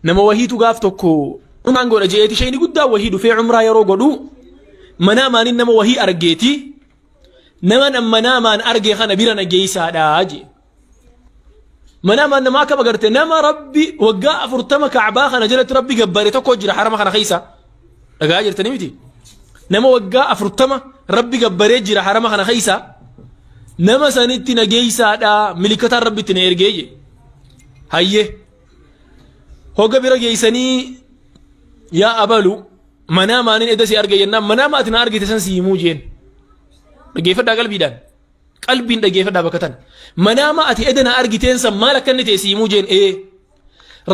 Nama wahiitu gaaf tokko umraan godha je'eeti shayni guddaa wahii dhufee umraa yeroo godhu manaamaan nama wahii argeeti nama nan manaamaan arge kana bira na geeysaadha jee. Manaamaan nama akkam agarte nama rabbi waggaa 40 ka'baa kana jalatti rabbi gabbare tokko jira harama kana keessa. Dhagaa jirtanii miti. Nama waggaa 40 rabbi gabbaree jira harama kana keessa. Nama sanitti na geeysaadha milikataan rabbi itti na ergee jee. Hayyee. Hogga bira geeysanii yaa abalu manaa maaniin edda si arge jennaan manaa maati na argite san si himuu jeen. Dhaggeeffadhaa qalbiidhaan. Qalbiin dhaggeeffadhaa bakka tana. Manaama ati edda na argiteen san maal akka inni ta'e si himuu jeen ee.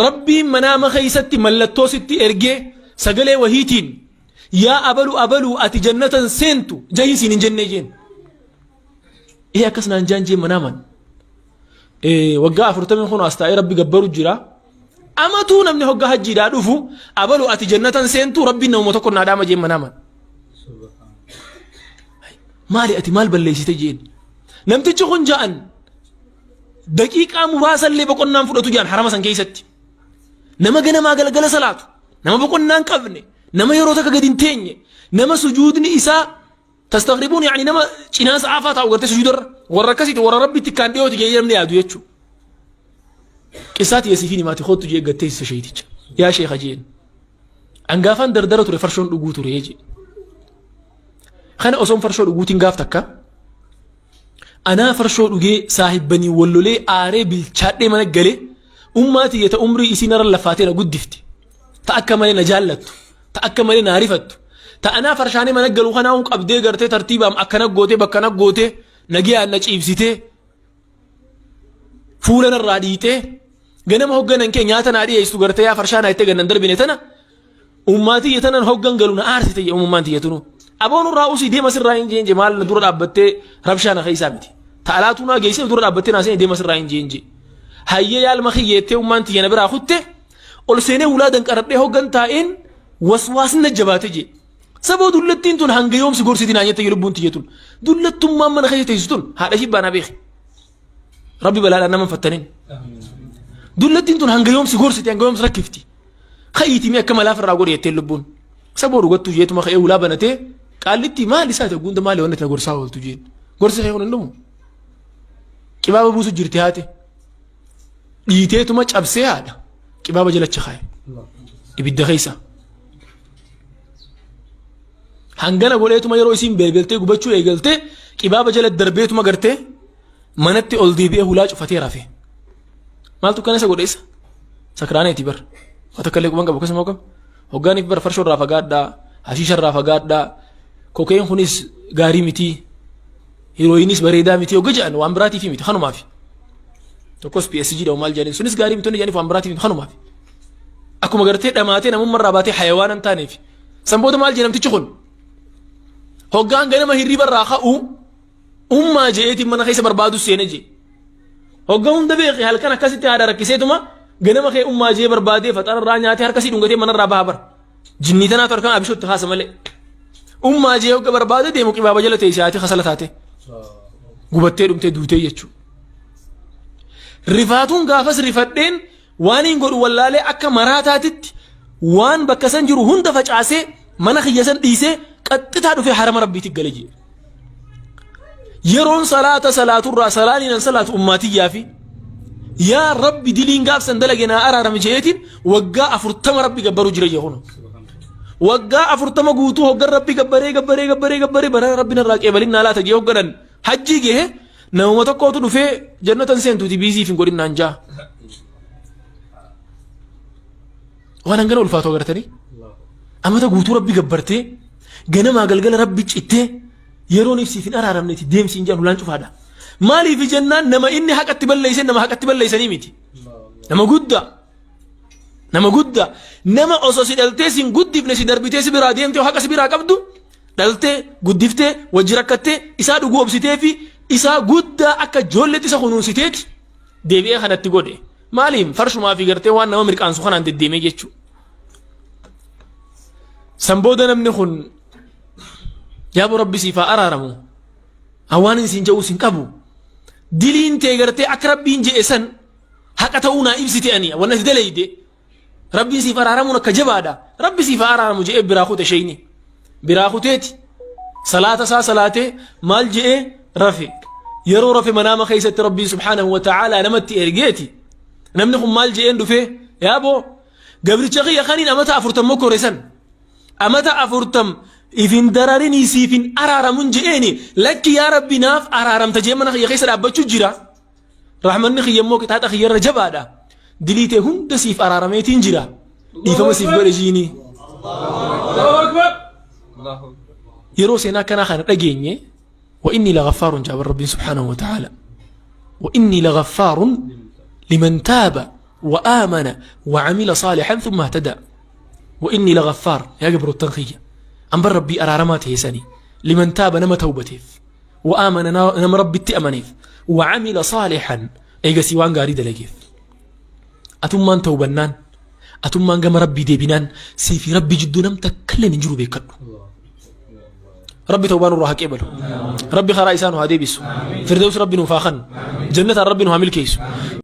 Rabbiin manaama keessatti mallattoo sitti ergee sagalee wahiitiin yaa abalu abalu ati jannatan seentu jahiin siin hin jennee jeen. Ee akkas naan jaan jeen manaaman. Waggaa afurtamii kun as taa'ee rabbi gabbaru jira. Amatuu namni hoggaa hajjiidhaa dhufu abalu ati jannatan seentu rabbiin namuma tokko naa dhaama jeen manaaman. Maali ati maal balleessite jeen. Namtichi kun ja'an daqiiqaa muraasallee boqonnaan fudhatu ja'an harama san keessatti. Nama ganamaa galgala salaatu, nama boqonnaa hin qabne, nama yeroo takka gadi hin teenye, nama sujuudni isaa Tastagribuun yaani nama cinaa sa'aafaa taa'u gartee sujuudarra warra akkasiiti warra rabbitti kaan dhiyooti jedhee namni yaadu jechuudha. Qissaa tiyya siifin himaati kottu jee gattee isa sheeyticha. Yaa sheekha jeen. Angaafaan dardara ture farshoon dhuguu ture jee. Kana osoon farshoo dhuguutiin gaaf takka anaa farshoo dhugee saahibbanii wallolee aaree bilchaadhee mana galee ummaa tiyya ta umrii isii narra lafaatee na guddifte. Ta akka malee na jaallattu. Ta akka malee na rifattu. Ta anaa farshaanee mana galu kanaa qabdee gartee tartiibaam akkana gootee bakkana gootee nagayaan na ciibsitee fuula narraa dhiitee ganama hogganan kee nyaata naa dhiyeessu gartee yaa farshaa naa itti gannan darbine tana ummaa tiyya tanan hoggan galu na aarsite jee ummaan tiyya tunu. Aboon irraa usii deema sirraa hin jeen jee maal na dura dhaabbattee rabshaa na keessaa miti. Ta alaatuu naa geessee dura dhaabbattee naa seene deema sirraa hin jeen jee. Hayyee yaalma kiyyeettee ummaan tiyya na biraa kutte Ol seenee hulaa danqaradhee hoggan taa'een waswaasni na jabaate jee. Saboo dullattiin tun hanga yoom si gorsiti naan jette lubbuun tiyya tun. Dullattummaan mana keessa teessu tun haadha ishii baanaa beeki. Rabbi balaadhaan nama hin fattanin. Dullattiin tun hanga yoom si gorsiti hanga yoom si rakkifti. Ka'iitii mee akka malaaf irraa godhi jetteen lubbuun. Saboo dhugattuu jeetuma ka'ee hulaa banatee qaallitti maal isaati hogguunda maali wanni itti na gorsaa ooltu jeen. Gorsi kee kun hin dhumu. Qibaaba buusu jirti haati. Dhiiteetuma cabsee haadha qibaaba jalacha kaaye. Ibidda keessa. Hangana godheetuma yeroo isiin belbeltee gubachuu eegaltee qibaaba jala darbeetuma gartee manatti ol deebi'ee hulaa cufatee rafe. Maaltu kana isa godhe isa? Sakraaneeti bar. Waa takka illee quban qabu akkasuma qabu. Hoggaaniif bar farshoo irraa fagaadhaa, hashiisha irraa fagaadhaa, kokeen kunis gaarii mitii. Hirooyinis bareedaa miti hogga jedhan waan biraatiif miti kanumaafi. Tokkos PSG dha maal jedhaniin sunis gaarii miti wanni jedhaniif waan biraatiif miti kanumaafi. Akkuma gartee dhamaatee namummaa irraa baatee hayawaana hin taaneef. San booda maal jedhe namtichi kun? Hoggaan ganama hirriba irraa ka'u ummaa je'eetiin mana keessa barbaadu seene jee. Hogga hunda beeki halkan akkasitti haadha rakkiseetuma ganama kee ummaa jee barbaadee faxara irraa nyaatee harka sii dhungatee mana irraa baha bara. Jinnii tanaatu harkaan abishootti kaasa malee. Ummaa jee hogga barbaade deemu qibaaba jala teessee haati kasala taate. Gubattee dhumtee duutee jechuudha. Rifaatuun gaafas rifadheen waan hin godhu wallaalee akka maraataatitti waan bakka san jiru hunda facaasee mana kiyya san dhiisee qaxxitaa dhufee harama rabbiitti gale jee. Yeroon salaata salaaturraa salaanii nan salaatu ummaatiyyaa fi yaa rabbi diliin gaaf san dalage naa araarami jeetiin waggaa 40 rabbi gabbaruu jira jee kunu. Waggaa 40 guutuu hoggan rabbi gabbaree gabbaree gabbaree gabbaree bara rabbi narraa qeebalin naa laata jee hogganan hajjii gehe namuma tokkootu dhufee jannatan seentuuti biiziif hin godhin naan jaa. Waan hangana ulfaatu agartanii amata guutuu rabbi gabbartee ganamaa galgala rabbi cittee yeroon ibsiif hin araaramneeti deemsi hin jedhan hulaan cufaadha. Maaliif jennaan nama inni haqatti balleeysan nama haqatti balleeysanii miti. Nama guddaa. Nama guddaa. Nama osoo si dhaltee si hin guddifne si darbitee si biraa deemtee haqa si biraa qabdu dhaltee guddiftee wajji rakkattee isaa dhuguu obsitee fi isaa guddaa akka ijoolleetti isa kunuunsiteeti deebi'ee kanatti godhe. Maaliif farshumaa fi gartee waan nama mirqaansu kanaan deddeemee jechuudha. San booda namni kun yaaboo rabbi siif haa araaramu. Waan inni siin jedhu sin qabu. Diliin tee gartee akka rabbiin jedhe san haqa ta'uu naa ibsite ani wanna si dalayde. Rabbiin siif araaramuun akka jabaadha. Rabbi siif haa araaramu je'ee biraa kute sheeyni. Biraa kuteeti. Salaata isaa salaatee maal je'ee rafe. Yeroo rafe manaama keessatti Rabbiin subhaanahu wa ta'aalaa namatti ergeeti. Namni kun maal je'een dhufee yaaboo gabricha kiyya kaniin amata afurtam mokkore san. Amata afurtam ifin dararinii siif hin araaramun je'eeni lakki yaa Rabbi naaf araaramta je'ee mana kiyya keessa dhaabbachuu jira. Rahmanni kiyya immoo qixaaxa kiyya irra jabaadha. Dilii tee hunda siif araarameetiin jira. Dhiifama siif godhe jiini. Yeroo seenaa akkanaa kana dhageenye wa inni lagaffaarun jaabar Rabbiin subhaanahu wa ta'aala. Wa inni lagaffaarun liman taaba wa aamana wa amila saalihan thumma ihtada. Wa inni lagaffaar yaa gabroottan kiyya. An bar Rabbii araaramaa ta'e sani liman taaba nama tawbateef. وآمن nama Rabbitti amaneef وعمل صالحا eegasii waan gaarii dalageef. Atummaan tawbannaan atummaan gama Rabbii deebinaan sii fi Rabbi jidduu nam takkalleen hin jiru beekadhu. Rabbi tawbaa nurraa haa qeebalu. Rabbi karaa isaa nu haa deebisu. Firdaus Rabbi nuuf haa kennu. Jannataan Rabbi nu haa milkeessu.